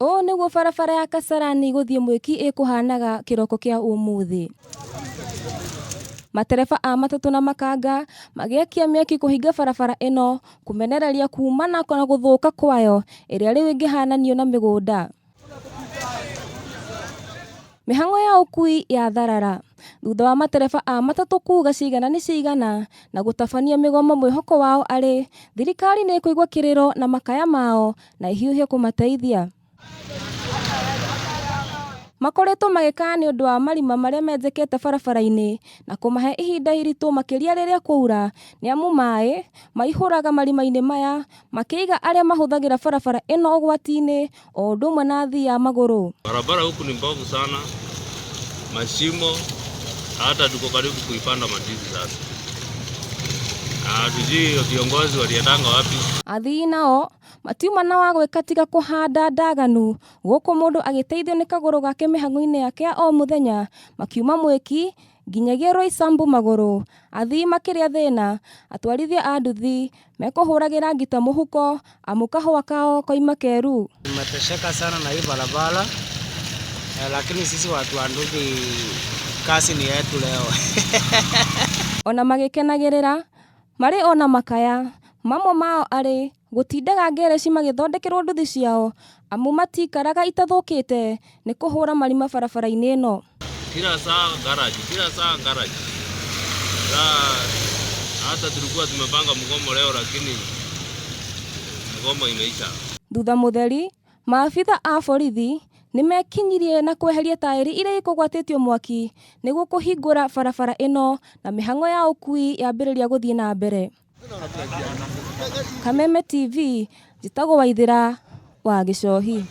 Ũũ nĩguo barabara ya Kasarani gũthiĩ Mwĩki ĩkũhanaga kĩroko kĩa ũmũthĩ. Matereba a matatũ na makanga magĩakia mĩaki kũhinga barabara ĩno kũmenereria kumana na gũthũka kwayo ĩrĩa rĩu ĩngĩhananio na mĩgũnda. Mĩhang'o ya ũkui ya tharara thutha wa matereba a matatũ kuga cigana nĩ cigana na gũtabania mĩgomo mwĩhoko wao arĩ thirikari nĩ ĩkũigua kĩrĩro na makaya mao na ĩhiũhie kũmateithia. Makoretwo magĩkaya nĩ ũndũ wa marima marĩa menjekete barabara-inĩ na kũmahe ihinda iritũ makĩria rĩrĩa kwaura nĩamu maĩ maihũraga marima-inĩ maya makĩiga arĩa mahũthagĩra barabara ĩno ũgwati-inĩ o ũndũ ũmwe na athii a magũrũ. Barabara huku ni mbovu sana, mashimo, hata tuko karibu kuipanda mandizi sasa. Hatujui viongozi waliendanga wapi. Athii nao matiuma na wa gwĩka tiga kũhanda ndaganu gũkũ mũndũ agĩteithio nĩ kagũrũ gake mĩhang'o-inĩ yake ya o mũthenya makiuma Mwĩki nginyagia Roysambu magũrũ. Athii makĩrĩa thĩna, atwarithia a nduthi mekũhũragĩra ngita mũhuko amu kahũa kao koima keru. Tumeteseka sana na hii barabara lakini sisi watu wa nduthi kazi ni yetu leo. Ona magĩkenagĩrĩra marĩ ona makaya mamwe mao arĩ gũtindaga ngereci magĩthondekerwo nduthi ciao amu matikaraga itathũkĩte nĩ kũhũra marima barabara-inĩ ĩno. Kila saa garage, kila saa garage. Saa hata tulikuwa tumepanga mgomo leo lakini mgomo imeisha. Thutha mũtheri maabitha a borithi nĩmekinyirie na kweheria taĩri iria ikũgwatĩtio mwaki nĩguo kũhingũra barabara ĩno na mĩhang'o ya ũkui yambĩrĩria gũthiĩ na mbere. Kameme TV, njĩtagwo Waithĩra wa Gĩcohi.